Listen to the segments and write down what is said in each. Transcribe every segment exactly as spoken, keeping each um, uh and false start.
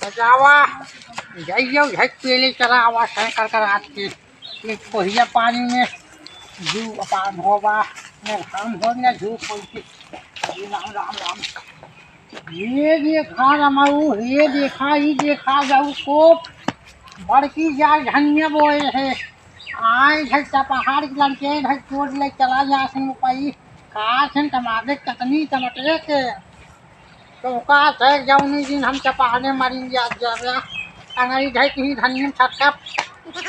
बचावा, जाइयो, झट पेले चला आवा, सै कर कर हाथ के। ये कोहिया पानी में जू अपान होवा, न घाम हो, न धूप हो के। राम, राम, राम। ये देखा रमाऊ, ये देखा, ई देखा जाऊ कोप, बड़की जाल धनिया बोए है। आए है चपहार के लड़के, है चोट ले चला जा सिंह पाई। का सिंह टमाटर चटनी टमाटर के। तो का सै जौनी दिन हम चपहारे मरिन जा, जा, जा। अंगरी धई कहीं धनिया छटका।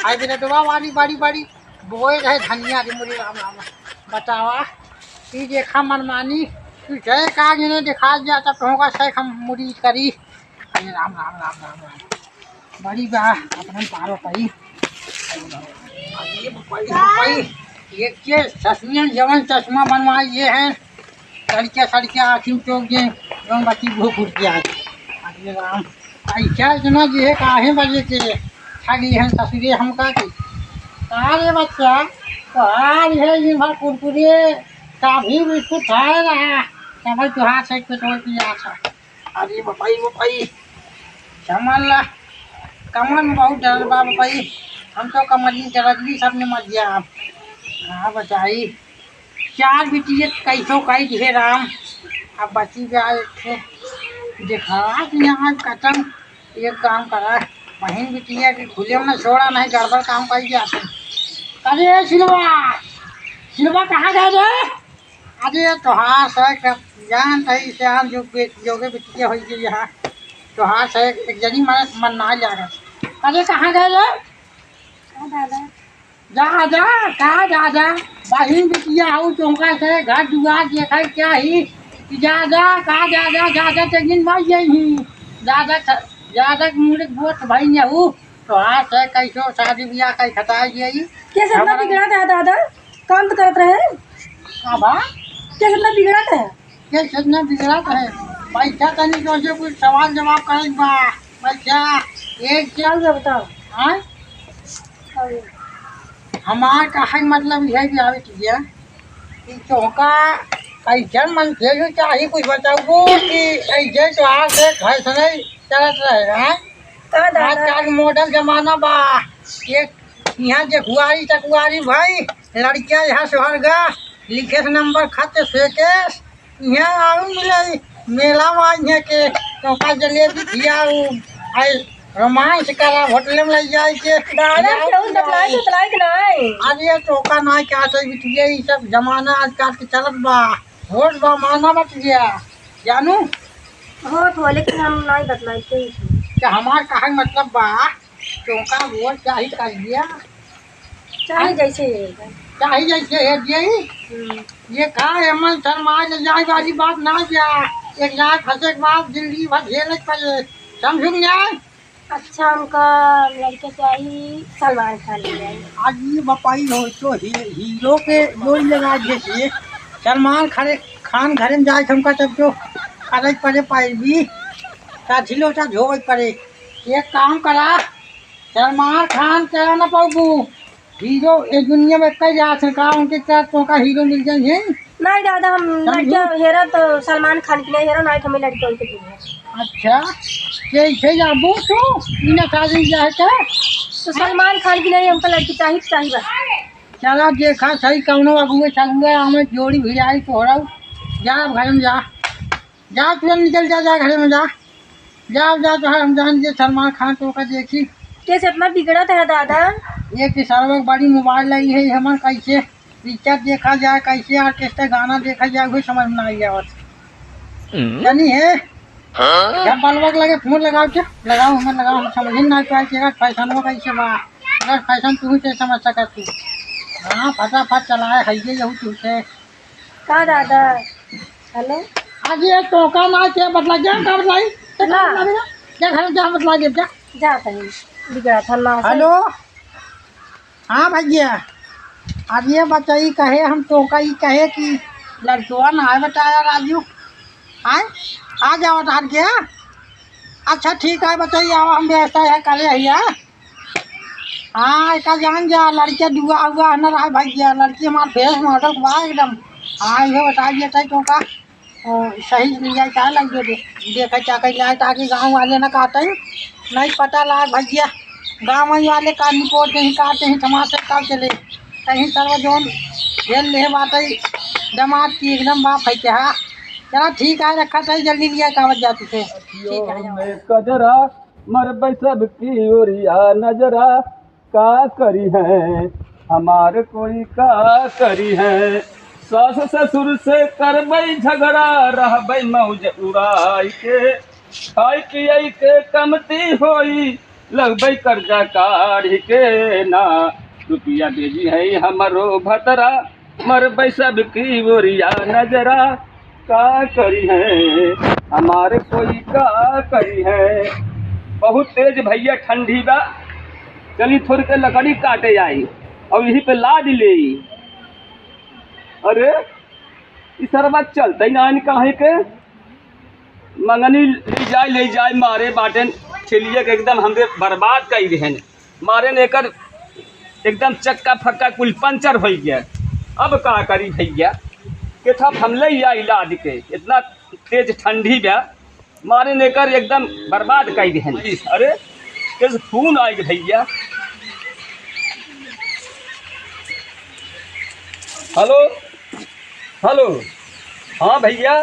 हाइब्रिडवा वाली बड़ी, बड़ी बोए रहे धनिया रे मोरे राम राम। बतावा, ई देखा मनमानी, तू जय का गिने दिखा जा, तब तो होगा सै हम मुड़ी करी। अरे राम, राम, राम, राम, राम। बड़ी बा, अपनन पारो पई। अरे पई, पई। ये के ससुरन जवन चश्मा बनवाए ये हैं, सड़किया, सड़किया आँखी में चोक दे, जवन बच्ची भूख उठ गया है। अरे राम, ऐसा इतना जे है, काहे बजे के ठगी हैं ससुरे हमका के। अरे बच्चा, तोहार है दिन भर कुरकुरे, काफी बिस्कुट खाए रहा, तब तोहार से पेटवा पिया था। अरे बपाई, बपाई, सामान ला। कमर में बहुत दर्द बा बपाई। हम तो कमर में दर्द भी सब में मर गया। अब हाँ बचाई, चार बिटिया कैसो कई दिहे राम। अब बची बा एक ठे। देखा कि यहाँ कतन एक काम करा, बहिन बिटिया के खुले में छोड़ा, नहीं गड़बड़ काम कई जाते। अरे सिलवा, सिलवा कहाँ गए रे? अरे तोहार से क-, जान तही से हम जो बे-, जोगे बिटिया होई गई यहाँ। तोहार से एक जनी मन, मन ना लागत। अरे कहाँ गए रे? का दादा? जा, जा, का दादा? बहिन बिटिया हऊ, तुमका से घर दुआर देखा क्या ही? जा, जा, का दादा, दादा ते दिन मर गई ही। दादा ख-, दादा के मुड़े बोत भाई ने हऊ। तोहार से कैसो शादी बियाह कई खटाई गई। कैसे इतना हमारा बिगड़ा था दादा? काम तो करत रहे। का बा? कैसे इतना बिगड़ा था? कैसे इतना बिगड़ा था? बैठा तनी तो से कुछ सवाल जवाब करे बा। बैठा। एक क्या हुआ बताओ? हाँ? का हुआ? हमार कहे मतलब यह भी आवे कि ये कि तोहका कैसन मन से जो चाही कुछ बताऊ कि ऐसे तो आज से घर से नहीं चलत रहे, हैं? का दादा? आजकल मॉडल जमाना बा। ये यहाँ जखुआरी तकुआरी भाई, लड़कियाँ यहाँ स्वर्गा, लिखे से नंबर खत से केस, यहाँ आऊ मिले, मेला में यहाँ के तोका जलेबी खियाऊ, आई रोमांस करा, होटल में ले जाए के दादा, खियाऊ केहू पियाई। बतलाई तो बतलाई के नाई। अरे तोका नाई क्या तो बिटिया, ये सब जमाना आजकल के चलत बा, होट बा माना मत गया, जानू? होत हो, लेकिन हम नाई बतलाई के। क्या हमार कहे मतलब बा, तोका वो चाही कर दिया। चाहे जैसे है। चाहे जैसे है, यही। हम्म। ये का एमन शर्मा ले जाए वाली बात ना जा। एक जाए फंसे के बाद जिंदगी भर झेले के पड़े। समझू कि नहीं? अच्छा, हमका लड़के चाही सलमान खान के। आज ये बपाई हो तो ही-, हीरो के जोड़ी लगा दे के सलमान खड़े, खान घरे में जाए हमका तब तो करे पड़े पाई भी। साथी लोटा धोवे पड़े। एक काम करा, सलमान खान चला ना पाऊ। हीरो ए दुनिया में कई जात है का, उनके तरह तोका हीरो मिल जाई है? नहीं दादा, हम समझू? लड़का हेरा तो सलमान खान की नहीं हेरा, नहीं तो हमें लड़के उनके चाहिए। अच्छा, ये इसे जाबू तू, इन्हें शादी जाए तो? तो सलमान खान की नहीं, हमको लड़की चाहिए, चाहिए बस। चला देखा सही कौनो अगुए सगुए हमें जोड़ी भी आई तो हो रहा। जा अब घर में जा, जा तुरंत निकल जा, जा घर में जा। जाओ, जाओ, तो हम जान जे सलमान खान तोका देखी। कैसे इतना बिगड़त है दादा? ये कि सरवा बड़ी मोबाइल लाई है, हमन कैसे पिक्चर देखा जाए, कैसे ऑर्केस्ट्रा गाना देखा जाए, वो समझ में नहीं आवत। हम्म। जानी है? हाँ? जब बलवा के लगे फोन लगाओ, क्या लगाओ, हमन लगाओ, हम समझ ही ना पाए कि अगर फैशन में कैसे बा, अगर फैशन तू ही समझ सकत तू। हाँ, फटाफट चलाए, है ये यहू तू से। का दादा? हेलो? आज ये तोका ना के बतला, क्या का बतलाई? क्या का ना। बतला बेटा? क्या घर में क्या बतला दे, क्या? जा कहीं, बिगड़ा था ना से। हेलो? हाँ भैया, अब ये बताई कहे हम तोका ई कहे कि लड़कवा ना है बताया राजू। आए? आ जाओ तार के, हाँ? अच्छा ठीक है, बताइए, आओ हम व्यवस्था है करे भैया। हाँ, एका जान जा, लड़के दुआ हुआ न रहा भैया, लड़की हमार फेस मॉडल बा एकदम। हाँ, इहो बता दिया था तोका। ओ, सही लिया का लग दे, देखा क्या कर जाए, ताकि गाँव वाले ना कहते हैं, नहीं पता लाग भैया, गाँव वाले का निपोर देही, काटे ही, तमाशा का चले, कहीं सर्व जोन झेल ले बात है, दमाद की एकदम बाप है क्या? चला ठीक है, रखा था, जल्दी लिया कावत जाती थे। ठीक है, जाओ। मरबै सबकी ओरिया नजरा, का करी है हमार कोई, का करी है। सास ससुर से करबै झगड़ा, रहबै मौज उड़ाई के, खाई पियई के कमती होई, लगबै कर्जा काढ़ी के ना। रुपया भेजी है हमरो भतरा, मरबै सबकी ओरिया नजरा, का करी है हमार कोई, का करी है। बहुत तेज भैया ठंडी बा, चली थोड़ी के लकड़ी काटे आई और यही पे लाद ले। अरे, ई सरवा चलते ना, काहे के मंगनी ले जाए, ले जाए, मारे बाटेन, ठेलिया के एकदम हमरे बर्बाद कई देहन। मारे ने एकर एकदम चक्का फक्का कुल पंचर होइ गया। अब का करी भैया, के था हम ले आई लाद के, इतना तेज ठंडी बा, मारे ने एकर एकदम बर्बाद कई देहन। अरे, कैसे फोन आए भैया? हेलो, हेलो, हाँ भैया,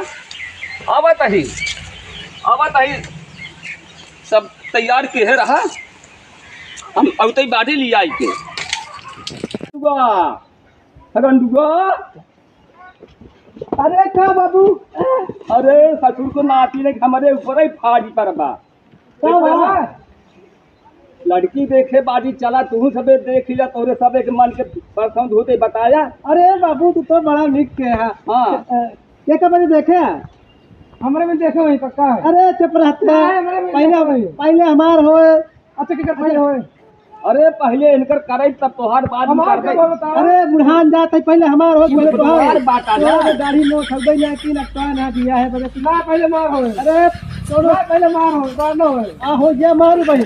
आवत ही, आवत ही, सब तैयार किहे रहा, हम अवतई बाटी ले आई के। वाह, रंडुआ। अरे का बाबू? अरे ससुर को नाती ने हमरे ऊपर ही फाड़ी पर बा। का बा? लड़की देखे बाटी चला, तू सबे देख लिया, तोरे सब एक मन के परसों धोते बताया। अरे बाबू, तू तो बड़ा निक के है। हाँ। अ, के का बजे देखे है? हमरे में देखे वही पक्का है। अरे चुप रहते ना, हैं। हमरे में पहले, देखे वही। पहले हमार होए। अच्छा, केकर पहले होए? अरे पहले इनकर करे तब तोहार बाद में हमार करबे। का बोलता है? अरे बुढ़ान जात है, पहले हमार हो, पहले तोहार। तोहार बात आ ना। तोहार दाढ़ी मोछ हो गई, लेकिन अब तो ना दिया है बजे। ना, पहले मार होए। अरे, तोरो ना, पहले मार होए, बाद ना होए। आ, हो गया मार भाई,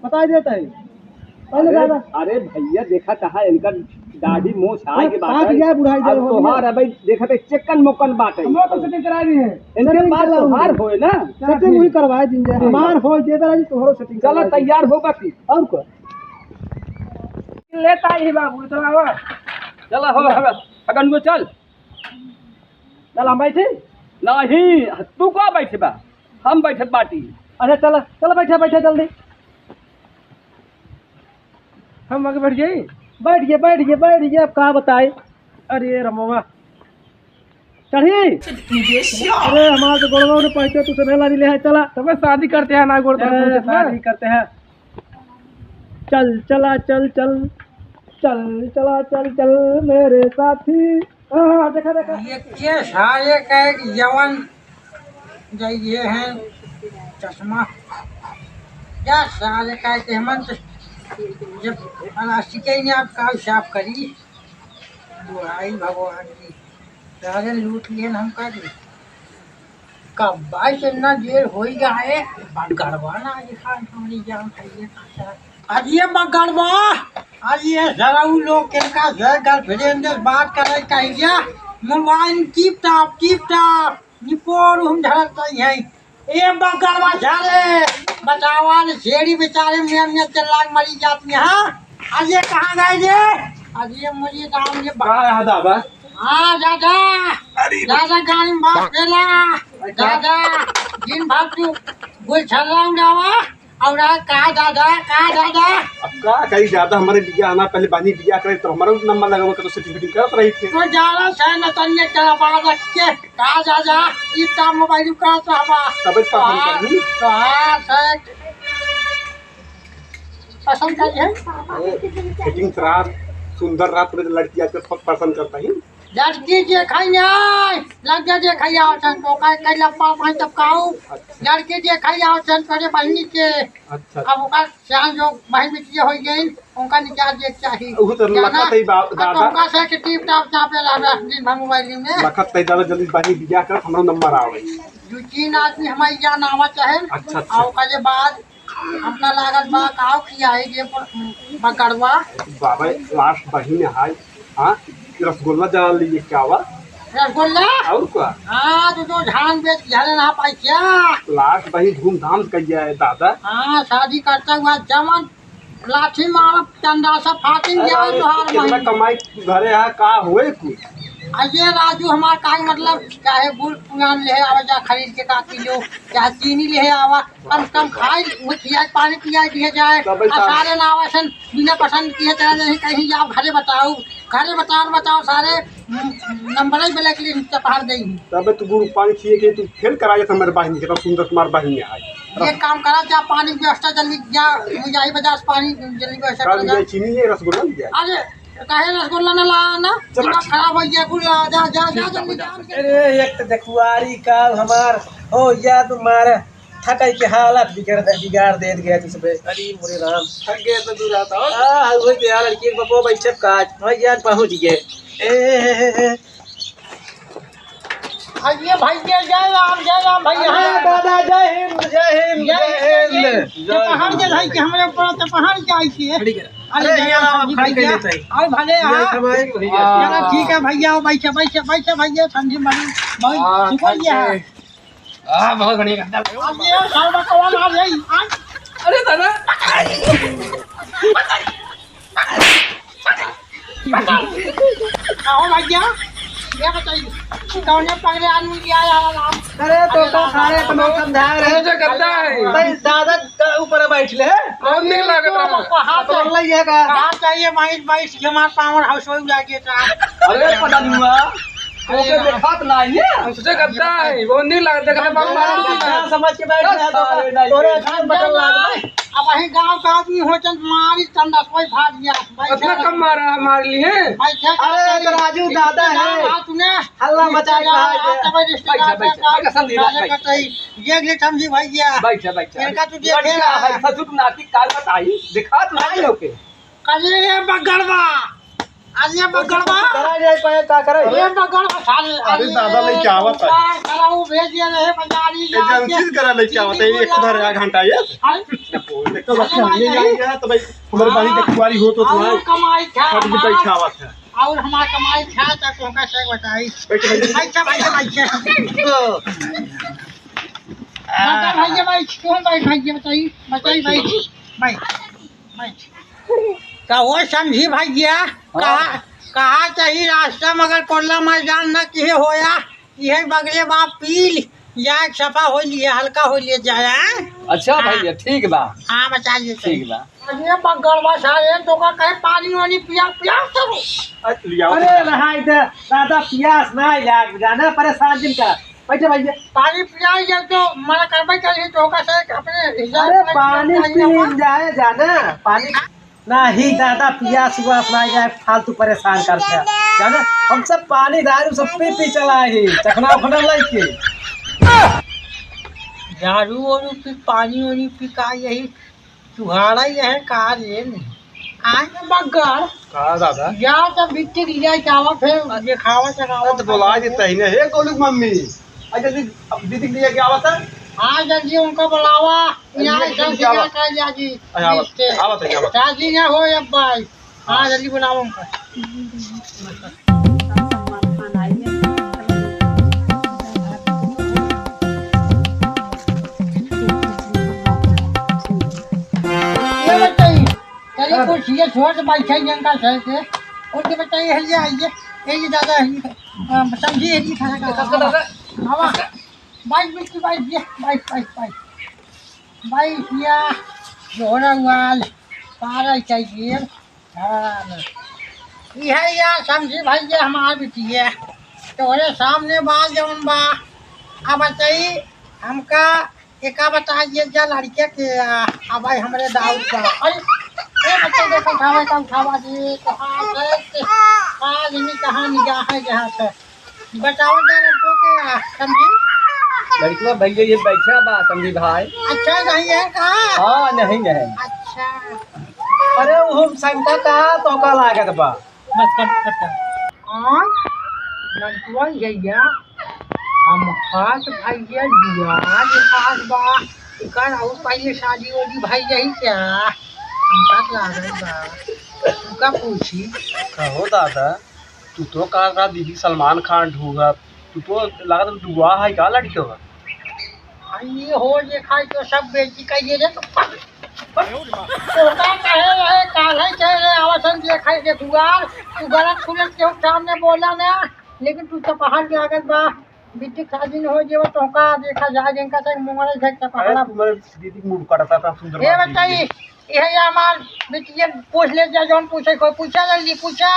बताई देता है। पहले अरे, दादा। अरे भैया, देखा कहा इनका दाढ़ी मोछ आए अरे, के बात पाक है। गया बुढ़ाई अब जब हो तोहार गया। अबे देखा थे चिकन मुकन बात है। हम लोग तो सेटिंग करा दी है। इनके सेटिंग बाद करा तोहार दी। होए ना। सेटिंग वही करवाए दिन जाए। हमार हो, दे दे, तोहरो सेटिंग चला, करवा दी। तैयार हो बाकी। और को? लेता ही बाबू, चला हो। चला हो, हो, अगन को चल। चल, हम बैठे? नहीं, तू का बैठे बा? हम बैठे बाटी। अच्छा, चला, चला, बैठा, बैठा जल्दी। हम आगे बैठ गए? बैठ गए, बैठ गए, बैठ गए, अब का बताए? अरे रमवा। चढ़ी? अरे, हमार तो गोड़वा ने पहुंचे, तू सब लानी ले है, चला। तबे शादी करते हैं ना, गोड़ पर ए, पहुंचे, शादी करते हैं। चल, चला, चल, चल। चल, चला, चल, चल, मेरे साथी। हाँ, हाँ, देखा, देखा। ये केस है, ये का एक जवान, जो ये है चश्मा। क्या सारे का एक हेमंत, जब प्लास्टिक ही नहीं आप का साफ करी। दुहाई भगवान की, सारे लूट लिए हमका जी। कब्बा से इतना देर होई गए, बगड़वा ना दिखा, हमारी जान खाइए। आज ये बगड़वा, आज ये जराऊ लोग किनका से गर्लफ्रेंड से बात करे कहिया, मोबाइल टिप टाप, टिप टाप, निपोर हम झड़क गई है। ए बगड़वा झारे, बतावा ने छेड़ी बेचारे में, में चला के मरी जात में, हाँ? आज ये कहाँ गए रे? आज ये मुझे राम ये बा- कहाँ है दादा? हाँ दादा, अरे दादा गाड़ी में बात फेला। अच्छा। दादा, दिन भर तू गुलछर्रा उड़ावा, और आ, का दादा, का दादा? अब का कही दादा, हमारे बियाह ना, पहले बानी बियाह करे तो हमारा नंबर लगावा, तो सेटिंग फिटिंग करत रही थे। तो जाना से न तन्ने का बात रख के, का दादा, ई का मोबाइल का चाहबा? तबे तो हम हाँ, करनी। तो हाँ, से पसंद करी है? ए, फिटिंग रात, सुंदर रात में लड़की आजकल प-, पसंद करता ही। लड़की देखै नहीं, लड़का देखै आवत हन, तो ओकर कई लप्पा भाई तब काऊ। अच्छा। लड़की देखै आवत हन तोरे बहिनी के। अच्छा। अब ओकर सियान जो बहिन बिटिया होइ गई, उनका निकाल दे चाही। उहु तो जाना, लखत है बा-, अब दादा। उनका से कि टीप टाप चापे ला रहा दिन भर मोबाइल में। लखत है दादा, जल्दी बहिनी बियाह कर, हमरो नंबर आवे। दो तीन आदमी हमारे यहाँ आवा चाहे। अच्छा, अच्छा। और ओकर बाद हमका लागत बा काव खियाई जे ब-, बगड़वा। बाबा, लास्ट बहिन है, हाँ, रसगुल्ला जरा लिए क्या हुआ? रसगुल्ला? और का? हाँ, तो जो धान बेच घरे ना पाई क्या? लाख बही धूमधाम से कइया है दादा। हाँ, शादी करता हुआ जमन लाठी मारब, चंदा से फाटिन अरे, जाए अरे, तोहार इतना महीन। कमाई घरे है, का होए कुछ? अरे राजू, हमार काहे मतलब, चाहे गुड़ पुरान ले आवा जा खरीद के का किलो, चाहे चीनी ले आवा, कम से कम खाई, वो खियाई, पानी पियाई दिए जाए। तबे आ, सारे ना आवा सन, बिना पसंद किए चला जाए, कहीं जाओ घरे बताओ, घरे बताओ, बताओ सारे, न-, नंबर ही ब्लैक लिस्ट पे पहाड़ देंगे। तबे तू गुड़ पानी खिए के तू फेल करा जात हमारे बहिनी के, तो सुंदर कुमार बहिनी है। ये काम करा, जा पानी की व्यवस्था जल्दी, जा, जाई बाजार से पानी जल्दी व्यवस्था करा, जा। चीनी है, रसगुल्ला ले जाए। अरे, काहे रसगुल्ला ना ला ना? चलो। दिमाग खराब हो गया, कुल ला, जा, जा, जा, जल्दी जा। अरे, एक तो देखुआरी का हमार हो या तुम्हारे थकाई के हालत बिगड़ दे, बिगाड़ दे गया तुझसे। अरे मोरे राम, थक गए तो दूर आता हो। हाँ, हाँ, वही तो यार, लड़की के बपो बैठे काज, वही यार पहुँच गए। ए, ए, ए, ए, ए। आइए भैया, जय राम, जय राम भैया। अरे दादा, जय हिंद, जय हिंद, जय जय हिंद, हिंद। जय हिंद। तो कहाँ के भाई कि हमरे ऊपर तो पहाड़ के आई थी? अरे अरे, ये आप भैया, खड़ी कर भैया। लेते हैं। और भले ये हाँ। सब है, भैया। चलो ठीक है भैया, बैठे, बैठे, बैठे भैया, ठंडी मरी, बहुत हाँ, शुक्रिया। खड़ी। हाँ, बहुत बढ़िया, एकदम। अब ये साला कौन आ गई? आ? अरे दादा। आओ भैया, ये बताइए, कौन है पगले आदमी लिया यार आप? अरे तो अरे तो दादा, सारे तो मौसम धार है। ये जो गद्दा है। भाई दादा के ऊपर बैठ ले। कौन नहीं लागत रहा? कहाँ तो से? बोल रही है का? कहाँ चाहिए भाई, भाई, ये हमारा पावर हाउस हो जाएगी तो आप। अरे पता नहीं हुआ। ओके, देखात नाही है। तुझे गद्दा है, वो नहीं लग-, देखा, बाबू, मारो। क्या समझ के बैठ गया तो? अरे, नहीं। तोरे खान बटन लाग गए। अब वही गांव का आदमी हो, चंद मारी, चंदा कोई भाग गया। इतना कम मारा, मार ली है। भाई, क्या अरे, करता है? तो राजू दादा है। हाँ, तूने हल्ला मचा के कहा है। हाँ, तब रिश्तेदार बैठा, बैठा, का बैठा, समझी बात, साले बैठा। कतई। ये ले समझी भैया। बैठा, बैठा। इनका तो देखे लड़का ना। है, ससुर नाती काल बताई, देखात नाही है ओके। अरे, ये बगड़वा। अरे बगड़वा। करा जाए पाए, का करे? अरे बगड़वा साले, अरे अरे दादा लेके आवत है। का करा, वो भेज दिया रहे बाजारी एजेंसी से करा लेके आवत है, एक उधर आधा घंटा ये। अरे तो बच्चा हम ये जाएंगे तो भाई, हमारे बहिनी के कुआरी हो तो और तुम्हारे कमाई खा, फट भी हमार, पैसा आवत है। और हमार कमाई खा, तो तुमका से बताई। बैठ भाई। अच्छा भाई, भाई, अच्छा। तो बता भैया, भाई, क्यों भाई, भाई, ये बताई, बताई भाई, भाई, भाई। का हो समझी भैया, हाँ। कहा, कहा चाही रास्ता मगर कोल्ला मैदान न किहे होया, यही बगले बा पील, या एक सफा हो लिए, हल्का हो लिए जाए, हाँ? अच्छा हाँ। भैया, ठीक बा। हाँ, बचा लिए ठीक बा। अरे बगड़वा सारे, तो का कहे पानी वानी पिया, पिया सब। अरे लियाओ। अरे रहाई दे, दादा पियास ना लाग जाना, परेशान जिन का। बैठे भैया। पानी पियाई जब तो मना करबे करी तो ओकर से अपने हिसाब अरे से पानी पियाई पी जावा। जाए जाना, पानी नहीं दादा, पियास उआस ना जाए, फालतू परेशान करते हैं, जाना। हम सब पानी दारू सब पी पी चला ही, चखना उखना लेके। दारू वारू पी, पानी वानी पी का यही तुम्हारा ही है का रे? आए बगल। का दादा? या तो बिटिक लिया जावत है, देखावत है, अरे तो बोला देता ही ना, हे गोलू की मम्मी। अच्छा जी, अब दीदी के लिए क्या आवत है? हाँ, जल्दी उनको बुलावा। अरे यहाँ ये सब क्या क्या बात? कर लिया जी। अरे आवत, मिस्टर। आवत है, आवत। शादी ना हो अब भाई। हाँ, जल्दी बुलावा उनको। ये बताइए, चलिए हाँ। कुछ ये छोट भाई चाहिए इनका सर से। उनके बताइए, है ये, है ये, ये, ये दादा है, ये, अ, समझी है, ये खाना का। कसका दादा? मामा, बाइक, बाइक, बाइक, ये, बाइक, बाइक, बाइक। बाइक, या, जोड़ा वाल, पारा चाहिए। हाँ, इहे या समझी भैया हमार बिटिया, तोहरे सामने बा जौन बा। अब बताई हमका एका बता ये जा लड़के के, आ, अब भाई हमरे दाऊ का। अरे, ए बच्चा देखो उठावे का उठावा जी, तो हाँ, आज नहीं कहाँ निगाह है जहाँ से। बताओ जरा तो के, समझी? लड़कवा भैया ये बैठा बा, समझी भाई। अच्छा, नहीं है का? हाँ, नहीं, नहीं। अच्छा। अरे, वो शंका का तो का लागत बा। बस कर, कर, कर। हाँ, लड़कवा भैया, हम खास भैया जुआ के पास बा। इकर और पहले शादी होगी भाई यही क्या? हमका लागत बा। तुमका पूछी। कहो दादा। तू तो कहा था दीदी सलमान खान ढूंढा, तू तो लगा था दुआ है का लड़कियों का? आ, ये हो, ये खाई तो सब बेइज्जती करिए रे, तो तोका कहे रहे, काल्हे कहे रहे, आवा सन जे खाई के दुआर, तू गलत सुनत के सामने बोला ना, लेकिन तू तो बाहर के आगत बा, बिट्टी शादी न हो जेवा तोका देखा जाए, जिनका से मुंगरे झक के अरे पहाड़ा। तुम्हारे दीदी मूड काटता था, सुंदर ए बात बताई, दीदी। ये, ये हमार बिटिया पूछ ले जा, जौन पूछे को पूछा ले जी, पूछा।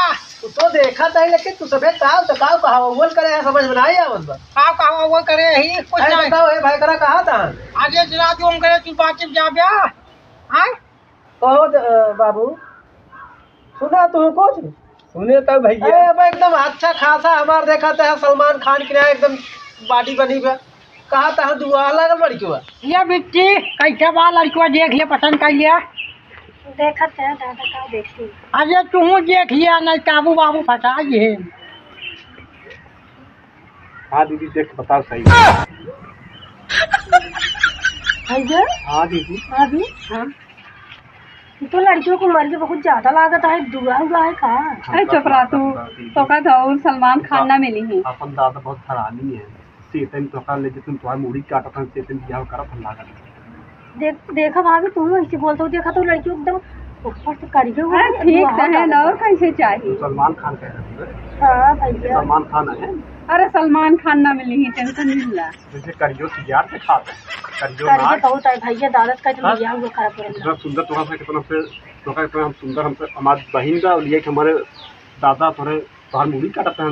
तू तो देखा था, लेकिन तू सभे काव तो काव कहा, वो करे है, समझ में नहीं आवत बा। काव कहा, वो करे ही, कुछ अरे नहीं। बताओ, ए भाई, करा कहा था? आगे जरा जो हम करे, तू बातचीत जा बे। हाँ? कहो द-, अ, बाबू, सुना तू कुछ? सुने तो भैया। अरे, अब एकदम अच्छा खासा हमार देखा था सलमान खान की ना, एकदम बॉडी बनी बा। कहा था दुआ लागल बड़ी के बा। ये बिट्टी, कैसे बा लड़कवा, देख लिया, पसंद कर लिया। देखत है दादा, का देखी? अरे, तू देख लिया, नहीं काबू बाबू फंसा ये। हाँ दीदी, देख के बताओ सही। भैया? हाँ दीदी। भाभी? हाँ। ये तो लड़कियों को मर के बहुत ज्यादा लागत है, दुआ हुआ है का? अरे चुप रहा तू, तो का था और सलमान खान ना मिली है। अपन दादा बहुत हरामी है, सीतन तो का ले तुम तुम्हारी मुड़ी काटत हन, सीतन बियाह करत हन लागत है। देख, देखा भाभी, तू ऐसे बोलते हो, देखा तो लड़की एकदम ऊपर से करिए हुए अरे हैं, ठीक दुआ तो है ना, और कैसे चाहिए? सलमान खान कह रहे थे। हाँ भैया। सलमान खान है। अरे सलमान खान ना मिली ही, टेंशन नहीं ला। जैसे करियो सियार के खात है, करियो करिए नाक। बहुत है भैया, दादा का तो हाँ? बियाह हुआ खराब हो रहा। इतना सुंदर तोरा से, कितना से, तोरा इतना हम सुंदर, हमसे, हमारे बहिन का लिए कि हमारे दादा तोरे, तोहर मुड़ी काटत हैं।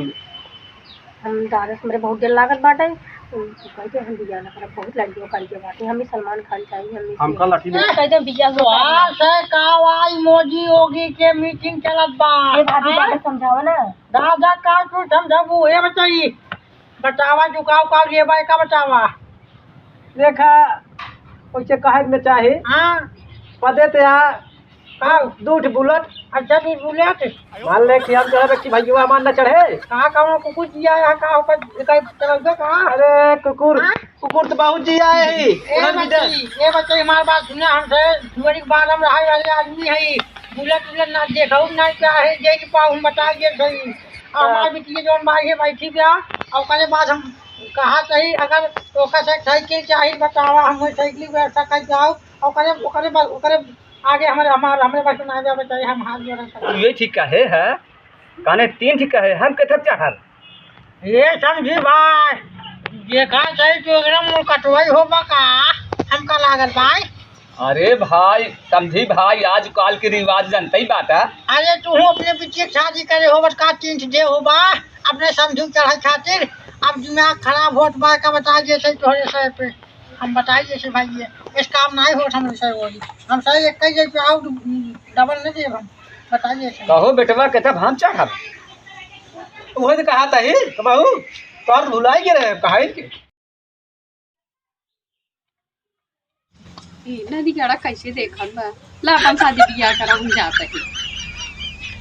हम दादा से मेरे बहुत डर लागत बाटे। उम, कह दे हम बियाह ना करब, बहुत लड़कियों कर के बाटे, हमें सलमान खान चाहिए, हमें हमका लाठी में कह दे बियाह ना करब। से का वाई मोदी योगी के मीटिंग चलत बा। ए भाभी, हैं? दादा समझावा ना। दादा का तू समझाबू, ए बताई, बतावा, झुकाव का लिए बा, का बतावा? देखा, ओइसे कहे के न चाही। हाँ। पदे ते आ, का? दू ठे बुलेट। अच्छा, दू बुलेट। मान ले कि हम जो है कि भैया मान न चढ़े। कहाँ, कहाँ कुकुर जिया है, कहाँ ऊपर, कहीं चढ़ गया, कहाँ? अरे कुकुर, हाँ? कुकुर तो बहुत जिया है ही। ए उधर भी दे। बच्ची, ए बच्ची, हमार बात सुना, हमसे जुआरी के बाद हम रहाई वाले आदमी है। बुलेट उलेट ना देखो, ना क्या है, जे कि पाऊ हम बता दिए सही। और हाँ। हमार बिटिया जौन भाई है, बैठी बा, और ओकरे बाद हम कहा सही, अगर ओकर से साइकिल चाही, बतावा, हम वही साइकिल की व्यवस्था कर जाओ। ओकरे, ओकरे बा-, ओकरे आगे हमारे, हमार, हमरे बस में ना जावे चाहिए, हम हाथ जोड़ सकते हैं। ये ठीक कहे है, काने तीन ठीक कहे, हम किधर चढ़ल? ये समझी भाई, देखा सही तो एकरा मुँह कटवाई होबा का, हमका लागल भाई। अरे भाई, समझी भाई, आजकल के रिवाज जनते ही बात है। अरे तू अपने बिटिया के शादी करे होबा का, तीन दे होबा, अपने समझू चढ़ाई खातिर, अब दिमाग खराब होत बा, का बता दे सही तोहरे सर पे। हम बताई जैसे भाई ये, इस काम नाहीं होत हमरे से होई। हम सही एक ही जगह पे आउट डबल नहीं देब हम। बताई जैसे। कहो बेटवा, केथा भान चढ़ब? उहे तो कहा था ही, तो बहू, तोर भुलाई गे रहे, कहा ही के। ई नदी गड़ा कैसे देखत बा? ला अपन शादी बियाह करा, हम जात ही।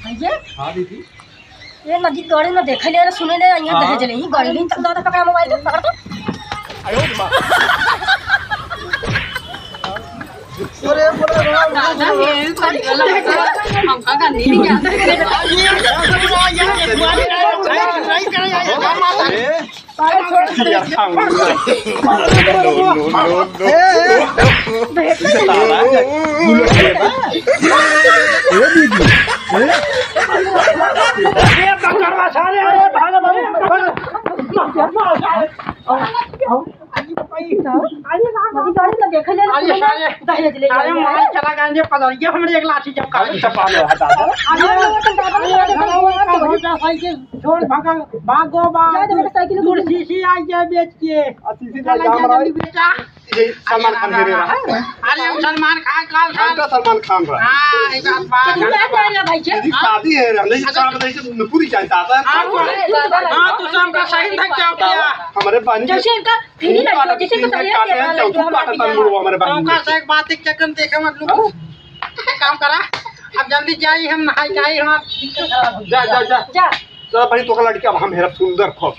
भैया? हाँ दीदी। ये नदी गड़े न देखे ले, सुने ले, यहाँ हाँ। दहेज ले, ही गड़े ले, तब दादा पकड़ा मोबाइल, पकड़ तो। अरे, बोला, बोला, बोला, दादा, बोला। ये तो गलत है। हमका गंदी नहीं जाता। अरे सारे, अरे माई चला गए, पदरिया हमरे एक लाठी जब काट चपा ले हटा दो। अरे, अरे, अरे, अरे, अरे, छोड़ भागा, भागो, भाग। जा, जा, मोटरसाइकिल दूर शीशी आई जाए बेच के। आ, शीशी निकाल, जा, जा, हमारा जल्दी बेटा। ये सलमान खान हीरो रहा। अरे, वो सलमान खान का हम तो सलमान खान रहा। हाँ, ये बात, बात। तो तू क्या कह रहा भाई के? मेरी शादी है, हम नहीं अच्छा। काम नहीं से पूरी चाहता है। हाँ, हाँ, तो हमका सही था क्या किया? हमारे बहन के जैसे इनका फ्री लड़कियों, जैसे इनका काटे हैं, चौथू काटे तन लोग हमारे बहन के। से एक बात, एक चक्कर देखे मत लोग। एक काम करा, अब जल्दी जाई, हम नहाई के आई, हमार दिक्कत खराब हो जा, जा, जा। जा। चल भाई, तोका लड़की अब हम हेरब सुंदर खूब।